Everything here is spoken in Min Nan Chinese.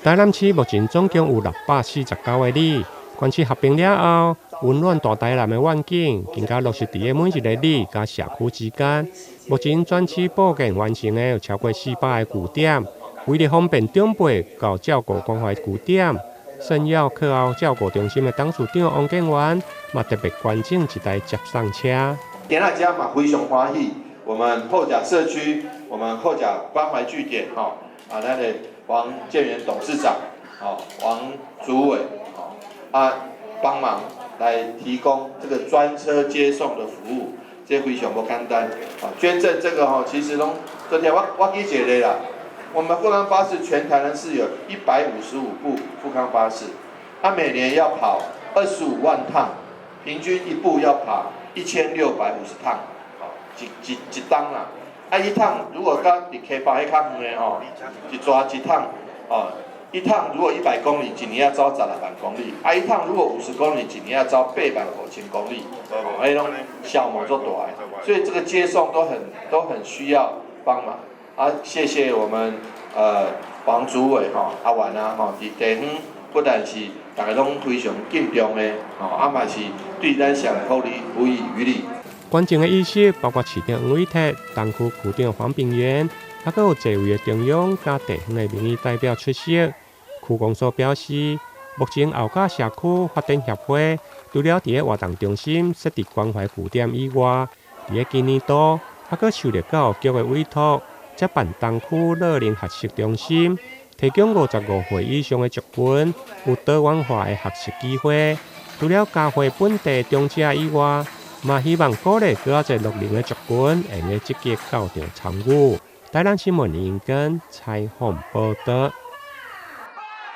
台南市目前總共有649個里，縣市合併了後，溫暖大台南的願景更加落實佇咧每一個里佮社區之間。目前全市布建完成的有超過400個據點，為了方便長輩到照顧關懷據點，聖耀課後照顧中心的董事長王建元嘛特別捐贈一台接送車。今仔遮嘛非常歡喜，我們厚甲社區，我們厚甲關懷據點，吼啊，咱的王建元董事長，吼王主委，吼啊幫忙來提供這個專車接送的服務，這非常無簡單。啊，捐贈這個吼，其實攏昨天我記一個啦，我們富康巴士全台南市有155部富康巴士，它每年要跑25萬趟，平均一部要跑1650趟，吼，一冬啦。啊，一趟如果講佇溪北彼較遠的吼，一逝一趟，哦，一趟如果100公里，一年要走16萬公里；啊，一趟如果50公里，一年要走8萬5千公里，哦，彼攏消耗足大的，所以這個接送都很需要幫忙。啊，謝謝我們王主委吼，阿元啊吼，佇地方不但是大家攏非常敬重的，吼，啊嘛是對咱社會福利不遺餘力。捐贈的儀式包括市長黃偉哲、東區區長黃炳元，還閣有濟位的中央佮地方的民意代表出席。區公所表示，目前后甲社區發展協會除了佇咧活動中心設置關懷據點以外，佇咧今年度還閣受到教育局的委託，接辦東區樂齡學習中心，提供55歲以上的族群有多元化的學習機會。除了教會本地長者以外，嘛希望鼓勵閣較濟樂齡的族群會用積極到場參與。台南新聞林根採訪報導。